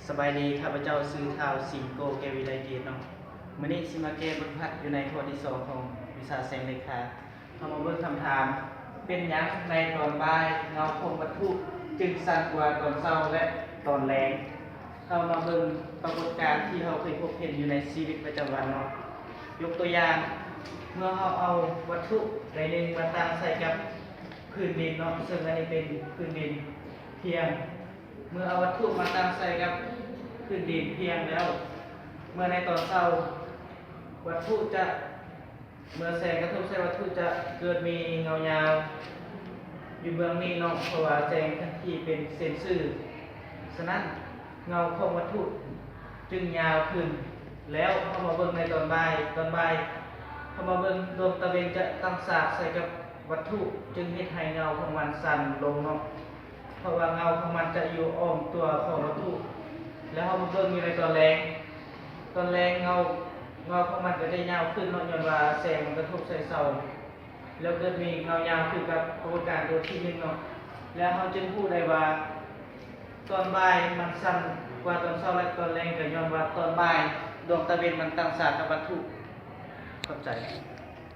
ສະບາຍດີ, ຂ້າພະເຈົ້າຊື່ ທ້າວ ສິງໂກ ແກ້ວວິໄລເກດເນາະ. ມື້ນີ້ຊິມາແກ້ບົດຝຶກຫັດຢູ່ໃນຂໍ້ທີສອງຂອງວິຊາແສງເລຂາ. ເຮົາມາເບິ່ງຄຳຖາມ, ເປັນຫຍັງໃນຕອນບ່າຍເງົາຂອງວັດຖຸຈຶ່ງສັ້ນກວ່າຕອນເຊົ້າ ແລະ ຕອນແລງ? ເຮົາມາເບິ່ງປາກົດການທີ່ເຮົາເຄີຍພົບເຫັນຢູ່ໃນຊີວິດປະຈຳວັນເນາະ. ຍົກຕົວຢ່າງ, ເມື່ອເຮົາເອົາວັດຖຸໃດໜຶ່ງມາຕັ້ງໃສ່ກັບພື້ນດິນເນາະ, ເຊິ່ງອັນນີ້ເປັນພື້ນດິນພຽງ. ເມື່ອເອົາວັດຖຸມາຕັ້ງໃສ່ກັບພື້ນດິນພຽງແລ້ວ, ເມື່ອໃນຕອນເຊົ້າ, ວັດຖຸຈະ, ເມື່ອແສງກະທົບໃສ່ວັດຖຸຈະເກີດມີເງົາຍາວຢູ່ເບື້ອງນີ້ເນາະ, ເພາະວ່າແສງທີ່ເປັນເສັ້ນຊື່. ສະນັ້ນ, ເງົາຂອງວັດຖຸຈຶ່ງຍາວຂຶ້ນ. ແລ້ວເຮົາມາເບິ່ງໃນຕອນບ່າຍ, ຕອນບ່າຍເຮົາມາເບິ່ງດວງຕາເວັນຈະຕັ້ງສາກໃສ່ກັບວັດຖຸ, ຈຶ່ງເຮັດໃຫ້ເງົາຂອງມັນສັ້ນລົງເນາະ, ເພາະວ່າເງົາຂອງມັນຈະຢູ່ອ້ອມຕົວຂອງວັດຖຸ. ແລ້ວເຮົາມາເບິ່ງຢູ່ໃນຕອນແລງ, ຕອນແລງເງົາ, ເງົາຂອງມັນກໍຈະຍາວຂຶ້ນເນາະ, ຍ້ອນວ່າແສງມັນກະທົບໃສ່ເສົາ, ແລ້ວເກີດມີເງົາຍາວຄືກັບປາກົດການຕົວທີໜຶ່ງເນາະ. ແລ້ວເຮົາຈຶ່ງຮູ້ໄດ້ວ່າ ຕອນບ່າຍມັນສັ້ນກວ່າຕອນເຊົ້າ ແລະ ຕອນແລງ ກໍຍ້ອນວ່າຕອນບ່າຍດວງຕາເວັນມັນຕັ້ງສາກກັບວັດຖຸ. ຂອບໃຈ.